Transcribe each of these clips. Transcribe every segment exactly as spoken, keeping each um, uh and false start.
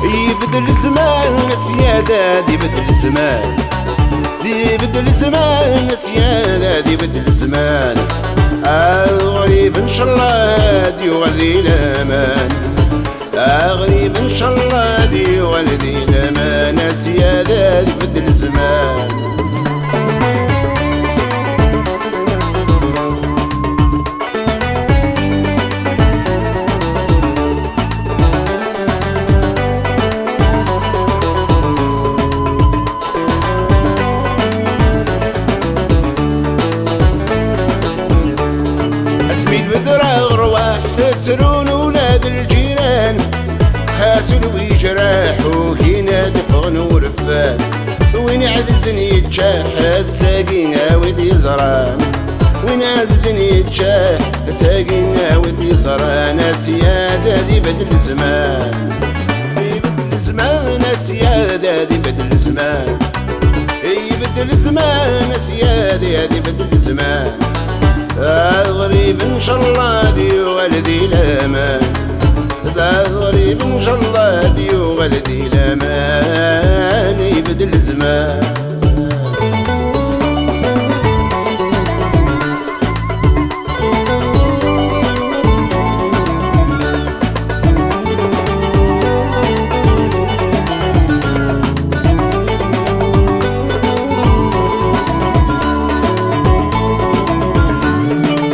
Ibeddel zzman, a ssyada, ad ibeddel zzman. Ibeddel zzman, a ssyada, ad ibeddel zzman. Aɣrib, ncallah, ad yuɣal di laman. Aɣrib, ncallah, ad yuɣal di laman. A ssyada, ad ibeddel zzman. Asmi d-bedreɣ rrwaḥ, ttrun ula d lǧiran. Ḥasen wejraḥ, ugin ad ffɣen urfan. Win ɛzizen yeččeḥ, ass-agi a wi t-yeẓran. Win ɛzizen yeččeḥ, ass-agi a wi t-yeẓran. A ssyada, ad ibeddel zzman. Ibeddel zzman, a ssyada, ad ibeddel zzman. Ibeddel zzman, a ssyada, ad ibeddel zzman. Aɣrib, ncallah, ad yuɣal di laman. Aɣrib, ncallah, ad yuɣal di laman. Ibeddel zzman.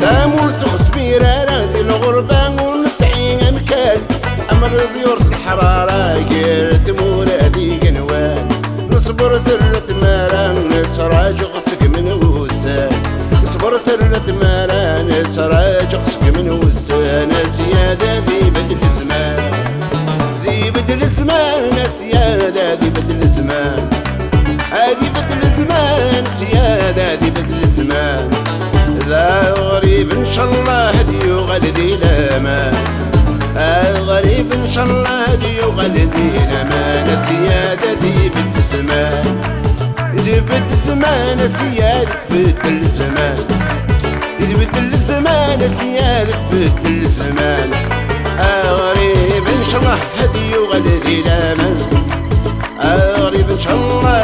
Tamurt ur ɣ-tezmir ara di lɣerba, ur nesɛi amkan. Amriḍ yurs leḥrara gar tmura d igenwan. Neṣber terra tmara, nettraǧu segmen wussan. Neṣber terra tmara, nettraǧu segmen wussan. A ssyada, ad ibeddel zzman. Ad ibeddel zzman, a ssyada, ad ibeddel zzman. Ad ibeddel zzman, a ssyada, ad ibeddel zzman. D aɣrib, ncallah, ad yuɣal di laman. Aɣrib, ncallah, ad yuɣal di laman. A ssyada, ad ibeddel zzman. Ibeddel zzman, a ssyada, ibeddel zzman. Ibeddel zzman, a ssyada, ibeddel zzman. Aɣrib, ncallah, ad yuɣal di laman. Aɣrib, ncallah,